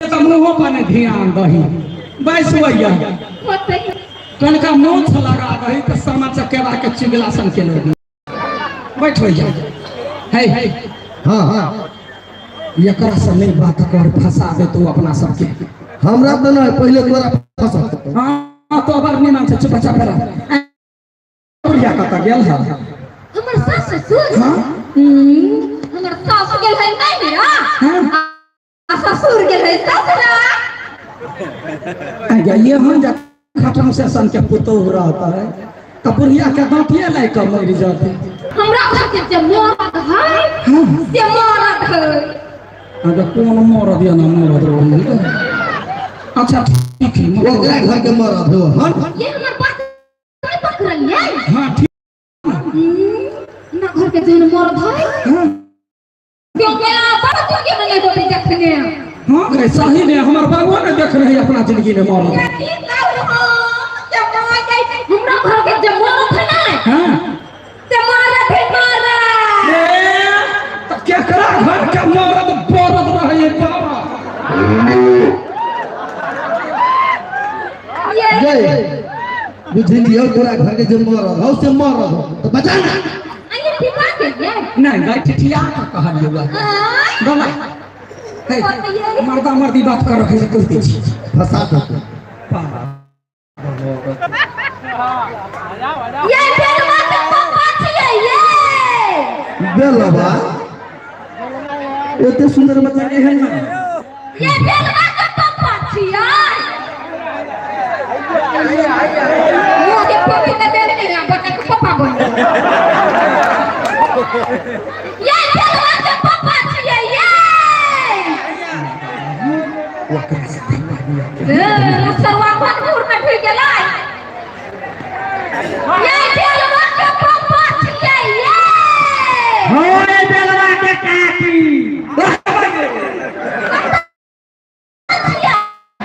तऽ मुँहो पर नहि ध्यान दही बैस भैया। होतै। कनका मोछ लगा दही तऽ सामा चकेबा के चुगला सन के लोग बैठ भैया। हे हे। हाँ हाँ। एकरा से नहीं बात कर, फंसा दे तू अपना सबके। हमरा तऽ नहि, पहिले तोरा फंसा। हाँ तो अबर नहीं मानছে, चुप चाप रह। बुढ़िया कतऽ गेल है? हमर सास ससुर। हाँ? हमर सास गेल है नैहरा। हाँ? आ ससुर गेल है ससुरा। आ ये हम जब खटम से सन के पुतोह रहता है तो बुढ़िया के दांतिये लाई के मर जाते। हमरा घर के जे मरद है हाँ? से मरद है। अगर कौन मरद या ना मरद रहे। अच्छा ठीक है। ओकरा घर के मरद हो हन। ये हमर बात नहीं पकड़लियै। हाँ ठीक। हमरा घर के जेहन मरद है हाँ। क्यों गेला बड़ के नहीं होते देखने। हाँ गए सही ने हमर बाबू ने देख रहे अपना जिंदगी में मरद। की कहू हम के माय गई, हमरा घर के जे मरद है ना हाँ? से मरद है मरद। ए, तो केकरा घर के मरद बरद रहे बाबा? ये ये बुझलियो तोरा घर के जे मरद हौ से मरद हौ तो बचा ना। अरे ठिका के ये नहीं भाई ठिठिया का कहलियो। आय। बोला हे मर्दा मर्दी बात कर रखे से कहते छी। फंसा दे। ये बेलवा के पप्पा छियै ये। बेलवा एते सुंदर बच्चा के है ना। ये बेलवा के पप्पा छियै। मुँह के पप्पी के देने नहीं है, बच्चा के पप्पा बन गेल। ये बेलवा के पप्पा छियै ये। ओकरा से धन्यवाद। ए, मुसरवा भनपुर में ढुकि गेलै। ये बेलवा के पप्पा छियै ये। हाँ बेलवा के काकी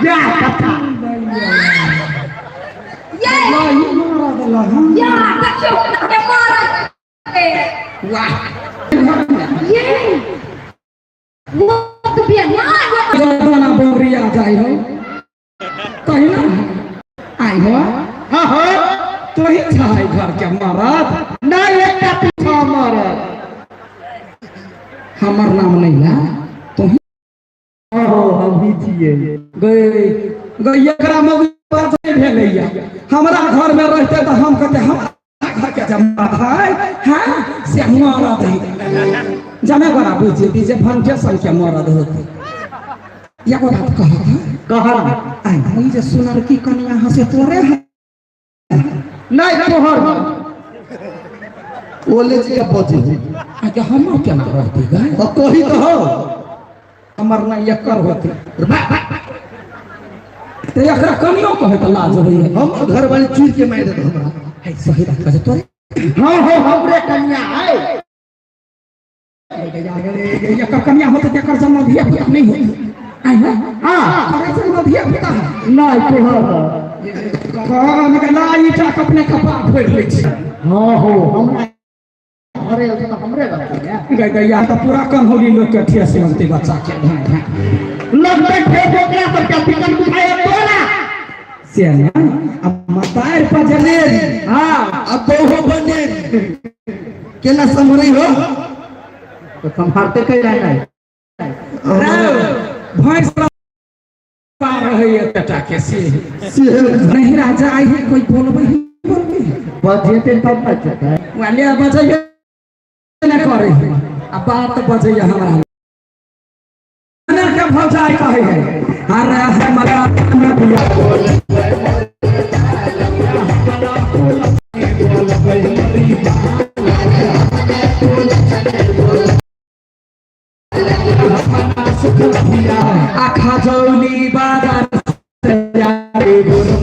या कथा ये लाही मारा देला। हाँ। या देखियौ के मारत के। वाह। ये वो तो बिया ना। जमाना बौरिया जाय हो कही ना आई हो। हाँ हाँ। तो ही छाई घर के मरद। नहीं एकटा पीछा मरद। हमर नाम नहीं है तो ही। हो हम ही छियै। गए गए एकरा मौगी बात नहीं भेलैया। हमरा घर में रहते तो हम कहते हम घर के जमा है। हाँ से मरद है जमे बड़ा बुझ जेती जे भंटे सन के मरद होते। एगो बात कहत है। कहल। आई ई जे सुनर की कनिया यहाँ से तोरे है? नहीं तोहर। ओले जी के बचे। आगे हमर केना रहती गए? और कही तो हो। हमर नहीं एकर होती तो एकरा कनियो कहे तो लाज होइए। हम घर वाले चीर के मार देत हमरा। है सही बात कहे तोरे। हाँ हो हमरे कन्या है। एकर कन्या होते तो एकर जन्म धिया पुता नहीं होती। आई है? हाँ। करे जन्म धिया पुता है। नहीं तोहर। कान के लाई टा अपने कपार फोड़ि लै छी। हाँ हो हमरा घरे होते तो हमरे रहते ने। गई गैया तो पूरा कम होली लोग के ठेस लगते बच्चा के धाय धाय। लगते ठेस ओकरा सब के चिकन बुझाए तोरा। से ना अब मतार पर जनेरी। हाँ। अब बहु बनेरी केना संभरै हो? तो संभालते कैला नहीं। भैंस रहे बेटा के से। से नहीं राजा आई है कोई बोलबे ही बोलबे। बजेते तब ना चलता है। वाले बजैये न करे है आ बात बजैये हमरा के भौजाई कहे है। अरे हमरा नदिया बोल आखा जौली बाजार से आए गुरु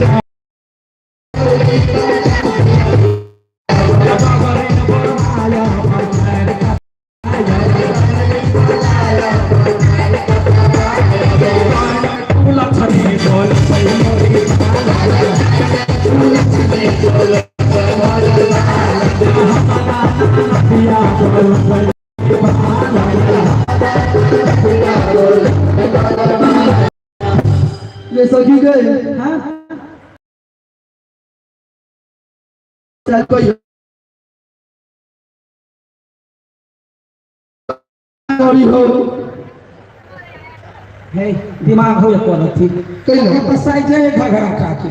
ये सखी गए हाँ चाहे कोई करी हो हे दिमाग हो एको रत्ती। कैला? तो साइज है घघरा का के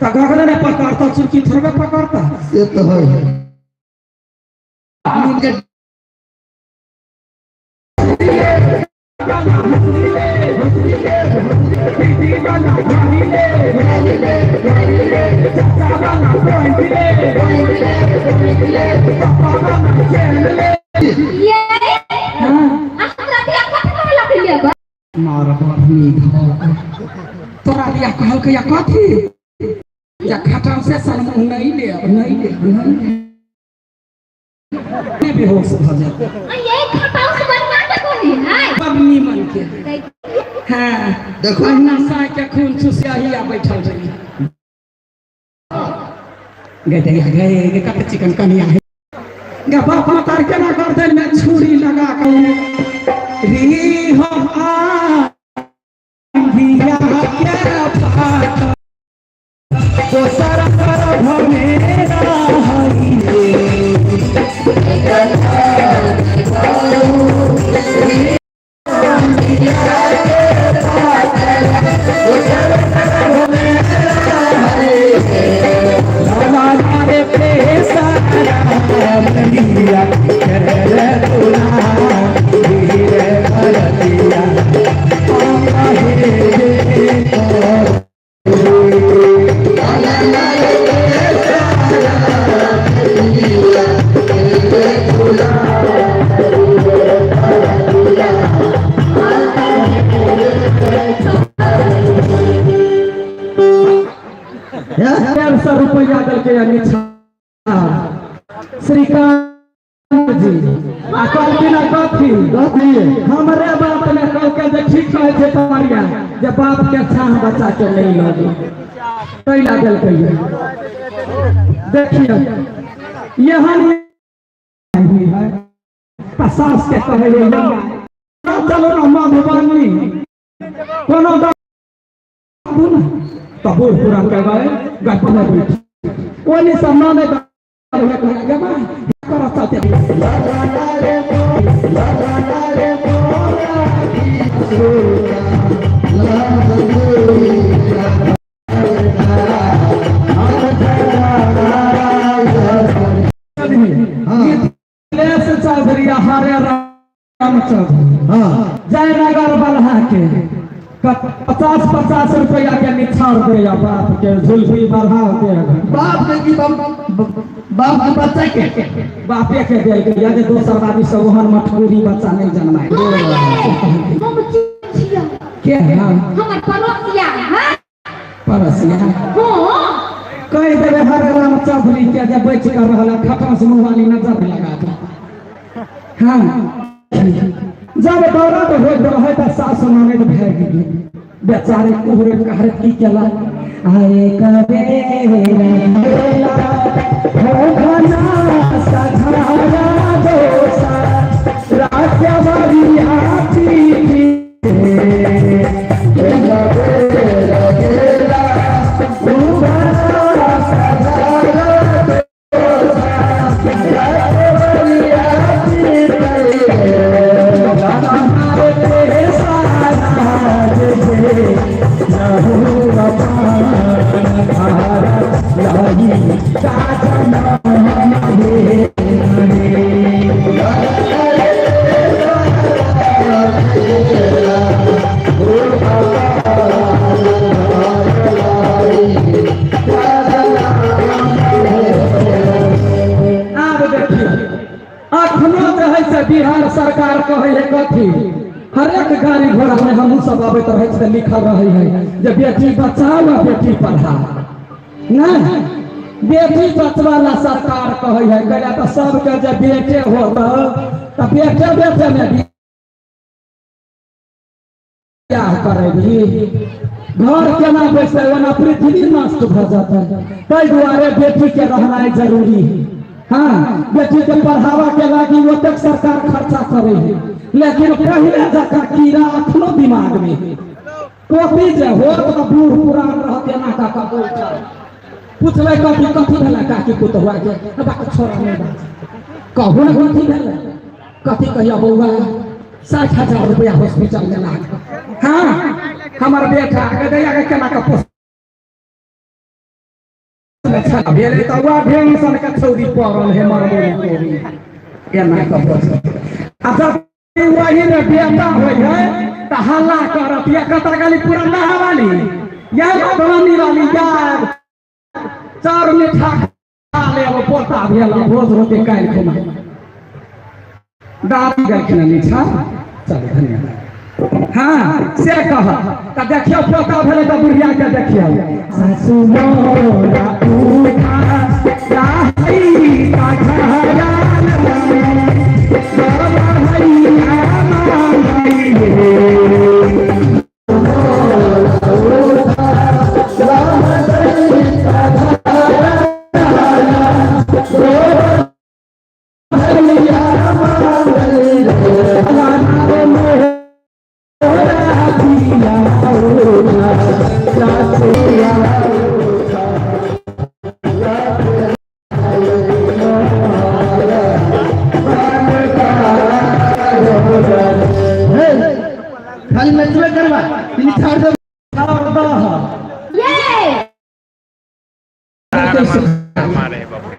तो घघरा ने पकड़ता चुरकी थोड़े पकड़ता। से तो है उनके ये हमरा दिया कथी कहला के बा? मार बापनी धर तोरा लिया कहलकै या कथी या खटाल से सन मुँह नहीं ले नहीं ले नहीं ले नहीं बेहोश भऽ जाए। ये खटाल से बनवा के कोनी है बड़ नीमन के। हाँ देखो। अहिना साय के खून चुसिया हिया बैठल रही गए दैया गए गे कते चिकन कनिया है गे बाप मातार केना गर्दन में छुरी लगा के री हम आंधिया के पात दोसर गर्भ में रहई रे। हमारे पेशा मिया करे तुला धीरे भरतिया 150 रुपया देलकै श्रीकांत जी आ कहलखिन आ कथी कथी? हमरे बाप ने कहलकै जे ठीक कहै छै तोरिया जे बाप के छाह बच्चा के नहीं लगे कैला देलकै। देखियो यहन है आ सास के कहै है चलो ना मधुबनी कोनो तो बूढ़ पुरान के गए गए पहले बैठ ओनी सब नाने मिथिलेश चौधरी हरे राम चौधरी हाँ जयनगर बलहा के 50-50 रुपया के निछाड़ दे बाप के झुलफी बढ़ा दे। बाप के की बाप बाप के बच्चा के बापे के देल गया जे दोसर आदमी सब ओहन मटकूरी बच्चा नहीं जन्माए। हम चिया के हाँ हमर पड़ोसिया है। पड़ोसिया हां कह देवे हरे राम चौधरी के जे बच कर रहल खटास मुँह वाली नजर लगा दे। हाँ जब दौरा तो होइत रहे त सासु ननद भए गेली बेचारे कुहरे कहरे की केला आए कबे हो घना सधारा दोसा राजवारी आती आब देखियौ अखनो जे है से बिहार सरकार कहै है कथी हरेक गाड़ी घोड़ा में हमहूँ सब अबैत रहै छी तऽ लिखल रहै है जे बेटी बचाओ आ बेटी पढ़ाओ। नहीं बेटी बचवा ला सरकार कहै है कहला तऽ सबके जे बेटे होत तऽ बेटे बेटे में बियाह करेबी घर केना बैसतै ओना पृथ्वी नष्ट भऽ जेतै। ताहि दुआरे बेटी के रहनाइ जरूरी है। हाँ बेटी के पढ़ावा के लागी ओतेक सरकार खर्चा करे है लेकिन पहले जकाँ कीड़ा अखनो दिमाग में है। पोती जे होत तऽ बूढ़ पुरान रहत एना कऽ कऽ बैठल पुछबै कथी कथी भेलै काकी पुतहुआ के बात छोड़ा नहि बात कहू ने कथी भेलै कथी कहिया बौआ 60,000 रुपया हॉस्पिटल में लागल। हाँ हमर बेटा के दैया के केना के पोस भेलै तऽ वएह भेल सन के छौरी पड़ल हे मरमोरी तोरी एना के पोस आ जब वही में बेटा होइ है तऽ हल्ला करत या कतऽ गेली पुरना वाली या मधुबनी वाली या चार मीठा खा लेब पोता भेल भोज होते काल्हि खुना दादी गेलखिन नीचा। चलू धन्यवाद। हाँ से कह तऽ देखियौ पोता भेलै तऽ बुढ़िया के देखियौ सासु मोरा उठा राही का घराना बाबा हैया मांगई रे। खाली नचबे करबा तीन छाड़ दे। छाड़ दह। ये मारे बाबू।